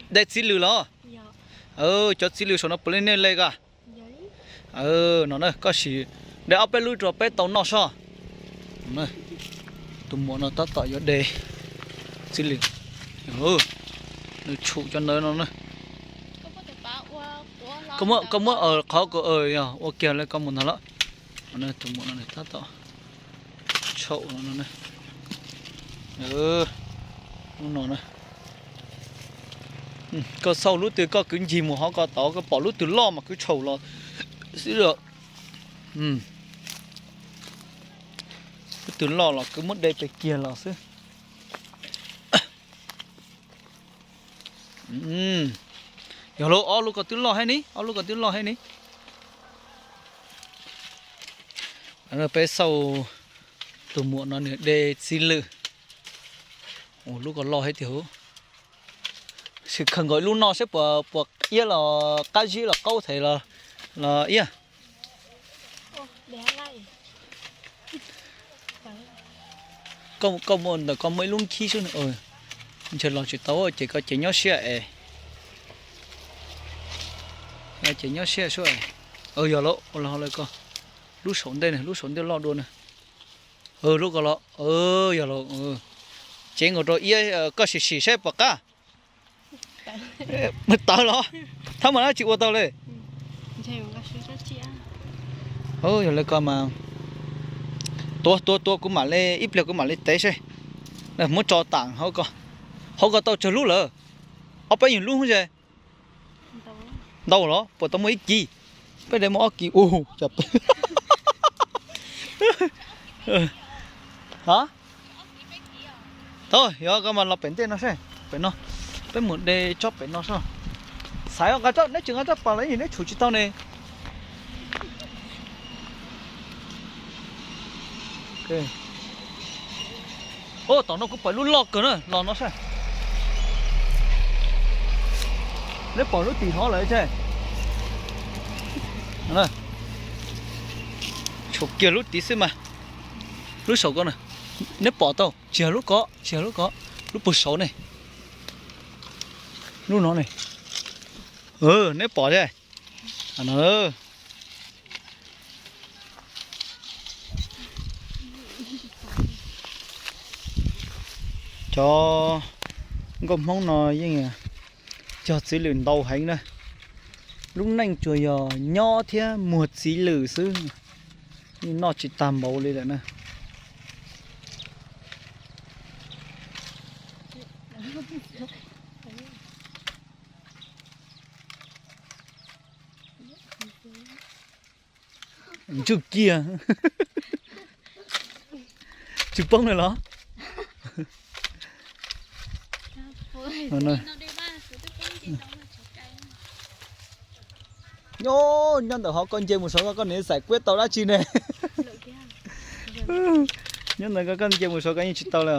De txiv lws los? Cov txiv lws saum no puav leej nej le ka. No na, koj sim de ob peb lub rau peb tau noj soj. Tus muam no tab tom yuav de txiv lws, nws tshum cov ntawd no na. Koj muab qhov ko, yog ua kiag li koj mus ntag los. Tus muam no tab tom tshum no, lub no na. Koj xauj lub twg koj kwv ncig mus hauv ko tod, koj pom lub twg loj mas kwv tshaum los xwb. Lub twg loj los kwv muab de pes kiag los xwb. Yog lub, ob lub ko twb loj heev ni, ob lub ko twb loj heev ni. Peb xauj tus muam no nws de txiv lws. Ua lub ko loj heev tiag. Sim khaws nkaus ib lub noj seb puas, puas iab los qab zib los qaub them los iab. Koj muaj ntawm koj muaj ib lub nkhib xwb, ntshe los tsis tau ces koj cev nyob siab es. Ces nyob siab sub. Yog lawm, ua los ko, lub saum ntej, lub saum ntej loj dua na. Lub ko los, yog lawm. Cev nkaus rau iab, koj sim sim seb puas qab. Tawv los? Thab mas dab tsi ua tau li. Yog li ko mas tuav tuav tuav, kuv mam li ib pliag kuv mam li tev seb. Muab tso tas hauv ko. Hauv ko tau tsawg lub lawm? Ob peb nyuag lub xwb. Ntau los puas tau muaj ib kis? Peb de muaj ob kis ub. Thaum yog koj mas los pem ntej no seb, pem no. Peb mus de tsob pem no soj. Xaiv nqa tsob, neb tsis nqa tsob pas los neb tshum tsis tau ne. Tom no kuv pom lub loj kawg na, los no seb. Neb pom lub tim hov lawm seb. Tshuav kiag lub tid xwb mas. Lub saum ko na, neb pom tau, tsis yog lub ko, tsis yog lub ko, lub puag saud ne. Lub no ne. Neb pom seb. Cov nkauj Hmoob no yeej cog txiv lws ntau heev na. Lub neej tsuas yog nyob thiab muag txiv lws xwb, yeej noj tsis tag npaum li lawm na. Ntswj kiag. Tsis poob li los? Nyob, nyob ntawm hov koj nce mus saud koj niam xaim kuib tau dab tsi ne? Nyob ntawd koj nce mus saud koj yeej tsis tau li.